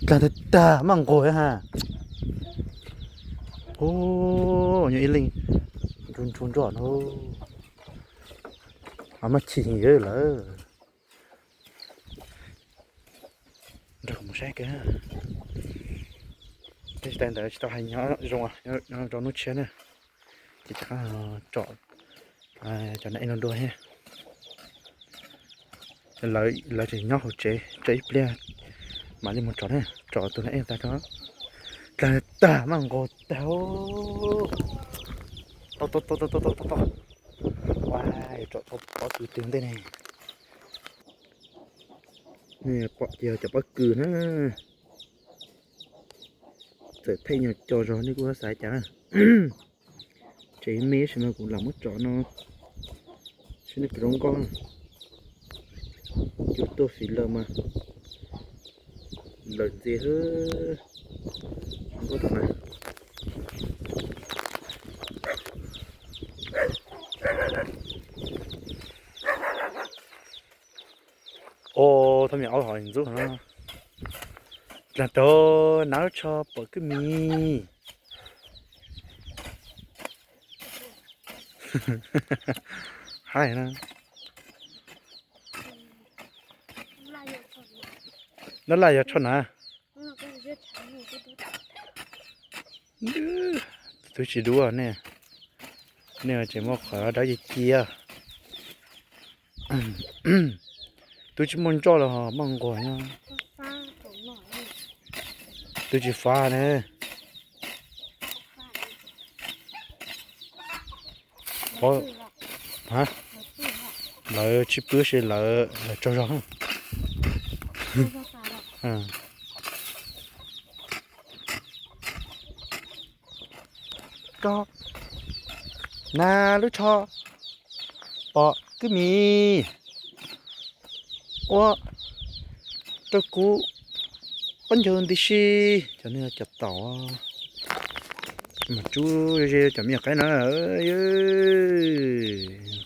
Dlaag tag tag maj nquag ha. Ub, nyob ib leeg nrug nrug nroj no. Maj chim lawm. Nrog kuv mus saib kawg. Tej tsis tas ntawd tsis tau hais nyob zoo, nyob rau hnub tshiab na, ces rov qab tsom cov nas ej no dua thiab. Lawv tseem nyob hauv tsev, tso ib pliag mam li mus tsom na, tsom tus nas ej tag tso. Dlaag tag maj nquag tag. Tau tau tau tau tau tau tau. Ua, yuav tsom tau pob kws twg ntej ne. Nej pom ces yog cov pob kws na. Txawm theej nyuag co zog nej kuj xav cas na. Tseem me tab sis mas kuv lam muab tsom no, saib nej puas zoo nkauj. Cua tuaj fiv lawm mas lawm ntxiv hwb. Zoo nkauj tag na. Os, thaj me aub hov ntxub no. Dlaag tag, nas lub tsho pom kwj mis. Haib na. Dab laj yog tsho na. Twb tsis dub ne, nej tseem muaj qhov dawb cia cia. Twb tsis muaj nroj los ho maj nquag nyob. Twb tsis fav ne. Lawv tsis pw si lawv, lawv tsaug zog. Koj, nas lub tsho pom kwj mis, ua rau kuv ob ncaug nti si. Cov no cov taum, mas rub ze cov me nyuam qaib no.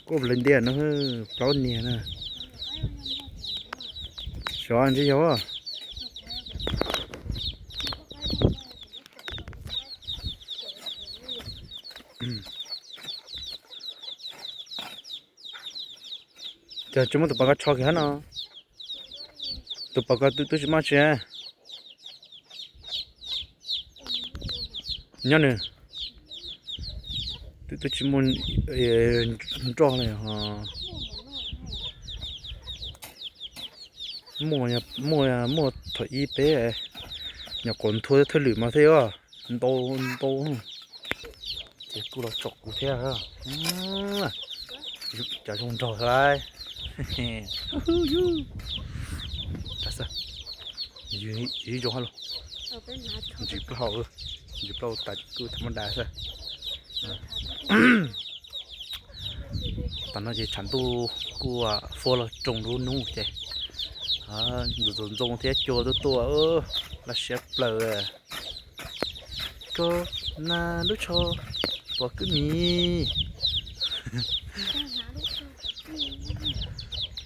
Kuj lawv ntiag no, plaub niag na. Xyov ntshe yog. Ces tsis muaj tus pom koj tsho kiag hab no. Tus pom koj twb tsis muaj tsi. Nyob nws twb tsis muaj nroj li ho. Muaj, muaj, muaj thaum ib peb nyuam qhuav nthua thawj lwm mas thiaj ntau ntau. Ces kuj los tsom kuv thiab. Cov zoo nraug thiab lauj. Yus ib zoo hab los. Ntsis plaub hau, ntsis plaub tas kuj tham mab das xwb. Tam no ces tshav ntuj kuj fuab los roog lub hnub ces ntxoov ntxoo thiab cua tuaj tuaj, laj siab plaws. Koj nas lub tsho pom kwj mis.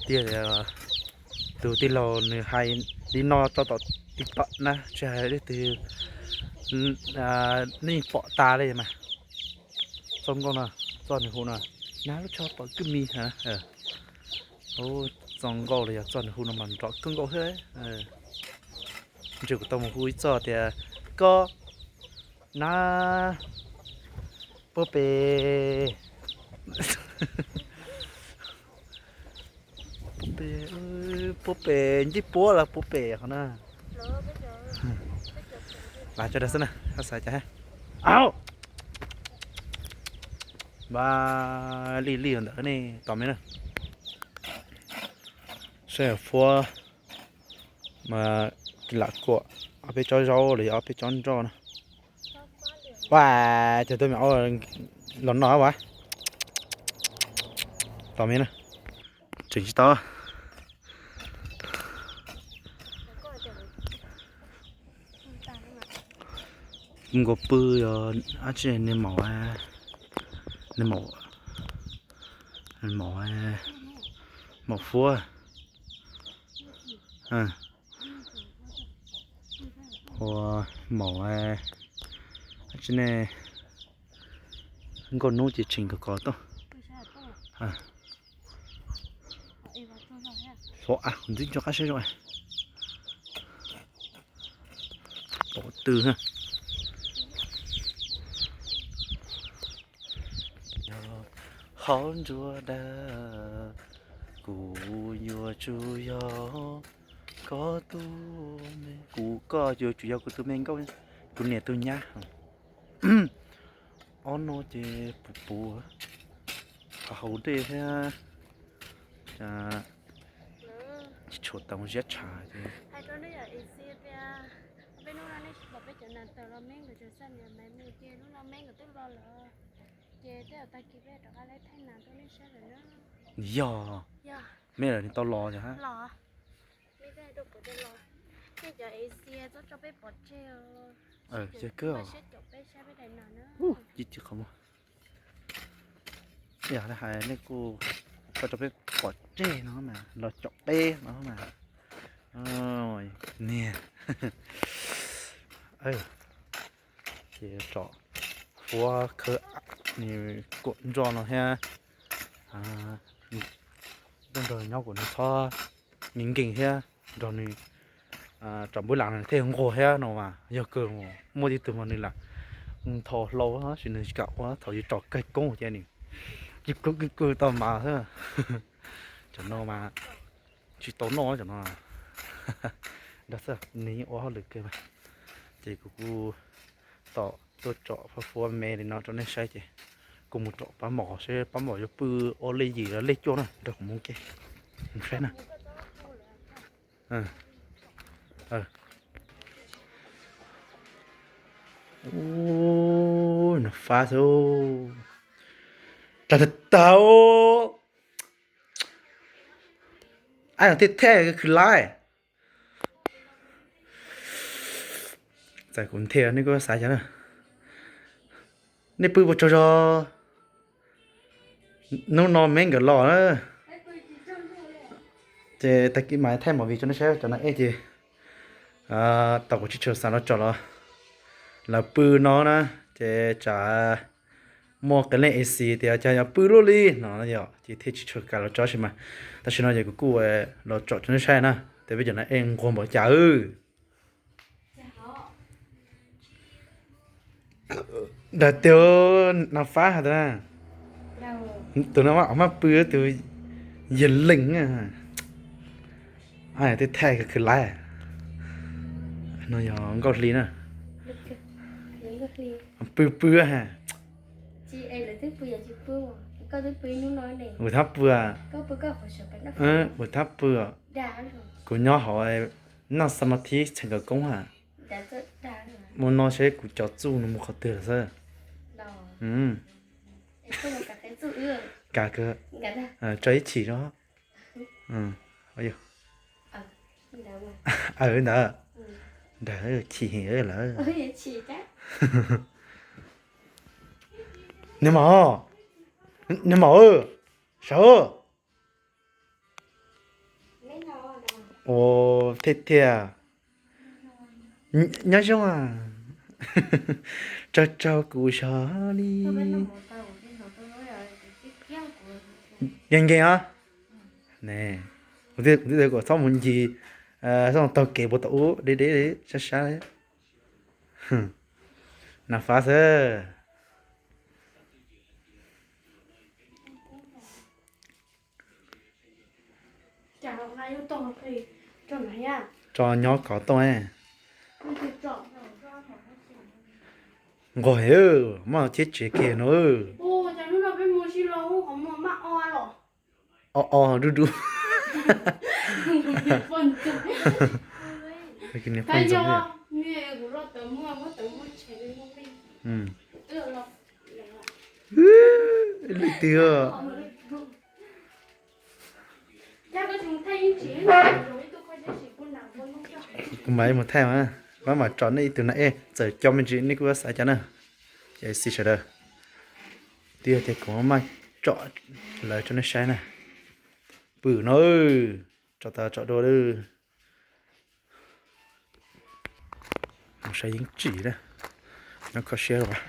Tiag tias tus tij laug nws hais li no rau tom TikTok na, tsis hais leej twg, nej pom tas li mas. Txoj nkauj no, txoj nws hu no, nas lub tsho pom kwj mis. Txoj nkauj los yog txoj nws hu no mas nrov kawg nkaus thiab. Ntshe kuv tau mus hu ib txoj tias, koj nas puag pem, puag pem, puag pem ncej puab los puag pem qhov na. Las cov dag xwb na, xav cas. Au, npab lij lij ntawd ne, tos me na. Saib fuab mas lam kuam ob peb tsob zaub los yog ob peb tsob nroj no. Ua, cov tuaj me aub los no as. Tos me na. Tseem tsis tau. Nkaus pw yog dab tsi, niag maum, niag maum, maum fuab. Ua maum tsi ne, nkauj hnub ces tseem kov kov tuaj. Ntxim nco qab saib zoo. Pom tw. Yog hauv nruab dag, kuv yuav tsum yog koj tus me, kuv, koj yuav tsum yog kuv tus me nkauj, tus niam tus nyab. Ob no ces puv puv, qhov haus dej thiab, tsis tshua tau ziab tshav ces. Yog, mej lawm nws tau los os. Yog kawg os. Yog hais nej kuj tso rau peb pom tseg no mas, los caum peb no mas. Niag, ces tsom fuab khawb nws kuam nroj no thiab, nrog nyob kuam nws txhob nkees nkees thiab, nrog nws tsom npub las no thiaj nquag thiab no mas. Yog kawg, muaj tib tug mas nws lam nthos hlau tab sis nws tsis kam ua, thaum yus tsom kawg koob ces nws kw kw kw kw tau mas xwb. Cov no mas tsis tau noj cov no. Nrog xwb, nws yeej ua hauj lwm kawg mas. Ces kuv kuj tos tuaj tsom fuab fuab me li no rau nej saib ces kuv mus tsom pab mom seb pab mom yuav pw ua lej yim los lej cuaj na, nrog kuv mus ke. Mus saib na. Ub, no fab xwb. Tag tag tag. Ab, no thiaj thej khwv laib. Txawm kuv nthe nej kuj xav cas na. Nej pw puas tsaug zog? Hnub no me nkawd los na. Ces tag kis mas thaij movie tso nej saib cov nas ej ces tau kuv tsis tshua xav los tsom los lawv pw no na, ces tsam muaj qee leej A C tias cas yog pw luaj li no yom, ces thiaj tsis tshua kam los tso tab sis mas tam sim no ces kuv kuj los tsom tso nej saib na, tias peb cov nas ej nquag npaum cas. Dag tiag, nas fab has tas na. Tus no mas maj pw tus yawg leej. Thiaj thaj khwv laib. No yog nkauj hli na. Pw pw ha. Ua thab pw, ua thab pw. Kuv nyob hauv noj xa ma thib txheem kawv koob ha. Mus no seb kuv cov txuj no mus qhov twg lawm xwb. Kav, tso ib chim rau. Aw ntawd, nrag chim heev lawm. Niag maum, niag maum, sawv. Ua, thiaj tiag. Nyob zoo. Tsaug tsaug kuv zog li. Nkees nkees os. Kuv twb tias kom txhob mus ncig, txhob taug kev puas tau ub deb deb sab sab. Nas fab xwb. Tso nyob kov tooj. Nquag heev, muaj thiab tsev kiag no. O o dub dub. Leej twg. Kuv mam mus thaij mas, pab mam tso nej ib tug nas ej txawm cov me ntsis nej kuj xav cas na. Ces xij sawv daws, twb yog tias kuv maj tsom lawv tso nej saib na. Pw no, tso tas tso dua lawm. Saib yeeb tsim na, nyob kho siab los.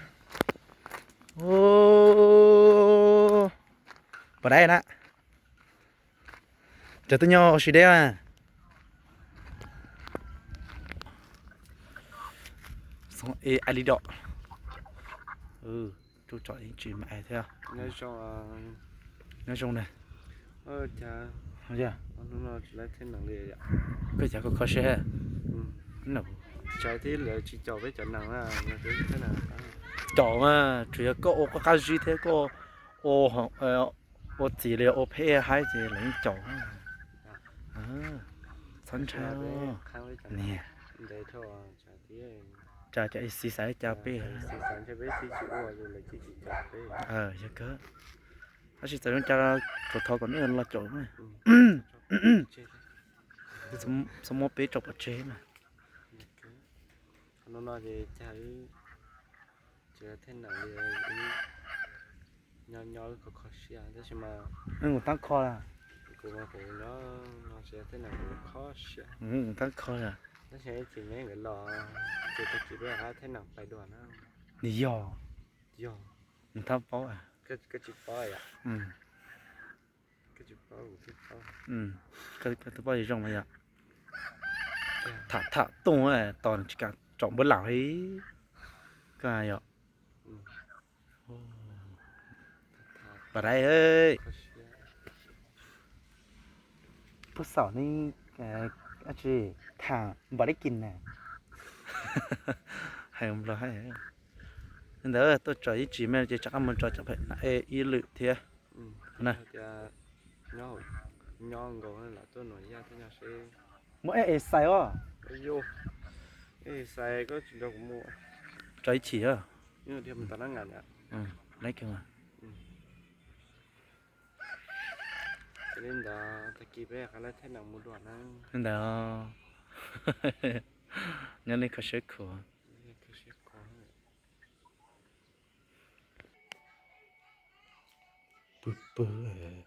Pom dab na, cov twb nyob ua si deb na. Ai li dom, tub tsom yeeb tsim mas thiab. Nyob zoo na. Koj cas kho kho siab. Caum mas tsuas yog koj ua qab qab zib thiab koj ua txiv li ua phem haib ces lawv yeej caum. Txhob ntshai. Niam, cas cov A C xav li cas peb? Yog kawg, tab sis txawm zoo cas tsuas thov kom nej los caum na. Txhob muab peb tso pov tseg na. Nyob nyob kho kho siab tab sis mas kuv tab kho, kuv nyob no tsis yog thiab na, kuv kho siab. Kuv tab kho, tab sis ib chim me nkawd los ces tag kis peb rov qab thiab na pais dua na. Nws yog, yog, nws tab paub. Koj tsis paub yom? Koj tsis paub, kuv twb paub. Koj twb paub zoo zoo mas yom. Tham tham tooj tos nws tsis kam tsom npawb laus li. Koj yom. Pom dab, pub xaum ne, dab tsi, tham npom dab kis na. Hais nplog hais. Li ntawd tuaj tso ib tsis me ces rov qab mus tso cov pem na ib lwm thiab. Muab es xais os. Tso ib chim os. Li ntawd, li ntawd, nyob li kho siab khuav. Pw pw,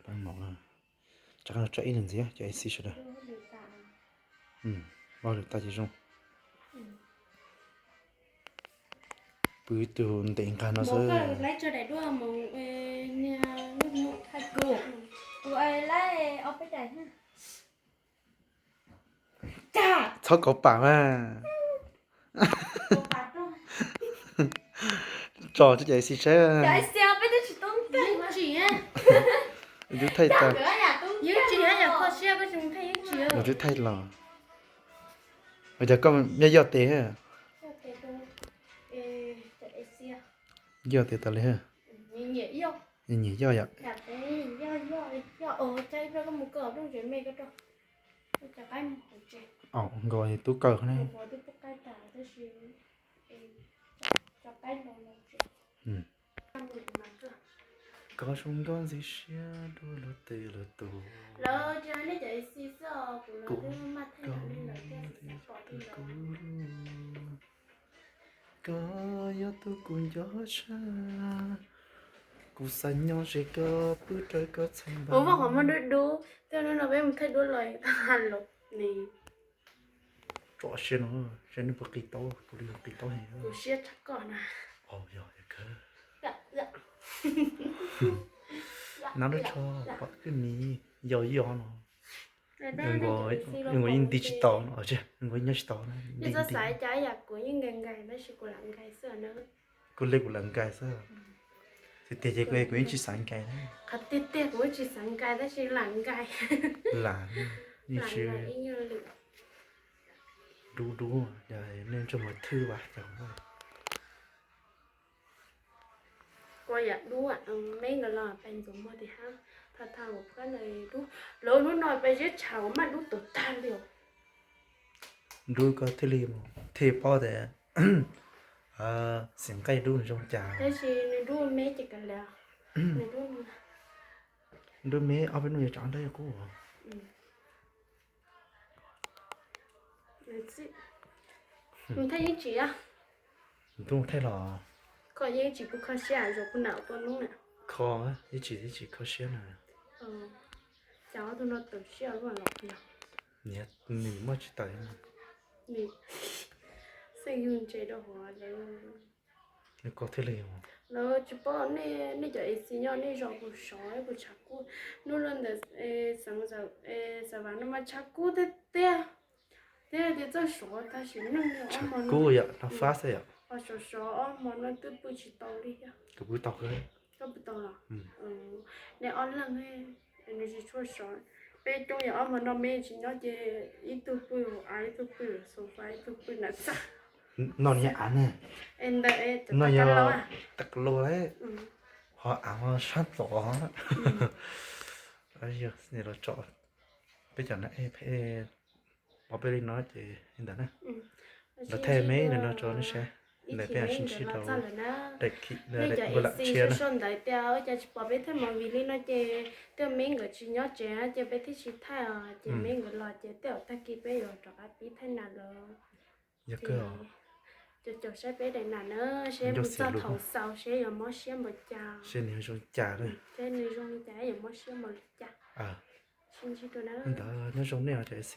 pab mom, rov qab tso ib lwm ntxiv cov A C sawv daws. Vaj lwm tas ces zoo. Pw ib tug ntev nqa no xwb. Txhob kauv pam mas. Tso cov A C saib. Twb thaij tag. Twb thaij los. Ua cas koj nyob yoj tes? Yoj tes tas li. Nyiam yoj yom. Nkaus tub kaw ne. Koj zoo nkauj ntxim siab dua luag tej luag tus. Kuv koj tus kuv, koj yog tus kuv nco tshaj. Kuv xav nyob ze koj pw raws koj txhais npab. Ua qhov muag dub dub, tej hnub no peb mus thaij duab los los ne. Tso siab no, saib nws puas qis taub, kuv li qis taub heev. Kuv siab tshaj koj na. Yog, yog kawg. Nab lub tsho pom kwj miv yau yau no. Nkaus yeej nti tsis tau no, nkaus yeej nyob tsis tau. Yeej txhob xav cas ib yam kuv yeej nkais nkais tab sis kuv lam nkais xwb na. Kuv li kuv lam nkais xwb. Tiag tiag ces kuv yeej tsis xav nkais. Qhov tiag tiag kuv yeej tsis xav nkais tab sis lam nkais. Lam, yeej tsis dub dub, yog nej ntsej muag thwj vas cas. Kua yam dub, meb nkawd los pais ntxuav muag tim hab, tha tha ua phab ntawd dub, lawv hnub no pais ziab tshav maj dub tag tag li. Dub koj thiaj li, thiaj paub tias xiam nqaij dub nws zoo cas. Tab sis nws dub meb ces kav liam, nws dub, dub meb ob peb hnub yuav tsam dab qub. Nws thaij yeej tsis, nws thaij los. Koj yeej tsis kuj kho siab zoo kuj nam tua lub na. Kho, yeej tsis, yeej tsis kho siab na. Cas ob tug no tawm siab los. Nws muaj tsis tawm. tej yug ntses rau hauv lawv. Nws koj thiaj li, lawv tsis paub nej, nej cov A C nyob nej zos puas sov puas tshav kub. Hnub no ntawd xeev Xav Vas no mas tshav kub tiag tiag, thiab tias txawj sov tab sis neeg tshav kub yom, no fab xwb yom. Ho sov sov ob hmo no twb pw tsis tau li thiab. Koj pw tau, koj pw tau los? Nej ob leeg nws tsis tshua sov. Peb coob yam ob hmo no me tsis nyob ces ib tug pw hauv av, ib tug pw hauv sofa, ib tug pw nram txaj. No niag av ne, ntawm no yog tag lus lawm, ho av sab tod. Yog los tso peb cov na, peb pom peb li no ces li ntawd na. Lawv thaij me no tso nej saib, ntawm peb sib ntsib rau daim khi, daim ua lam tshiab na. Sau ntawv tias ua cas tsis pom peb thaij movie li no ces tej me nkawd tsis nyob tsev ces peb thiaj tsis thaij os, ces me nkawd los ces tej zaum tag kis peb yuav rov qab pib thaij na lawm. Yog kawg. Caum caum saib peb daim na na, seb mus txog thaum xaus seb yuav mob siab npaum cas, seb nws zoo cas, seb nws zoo li cas yuav mob siab npaum li cas. Sib ntsib dua na. Ntawd nyob zoo nej os cov A C.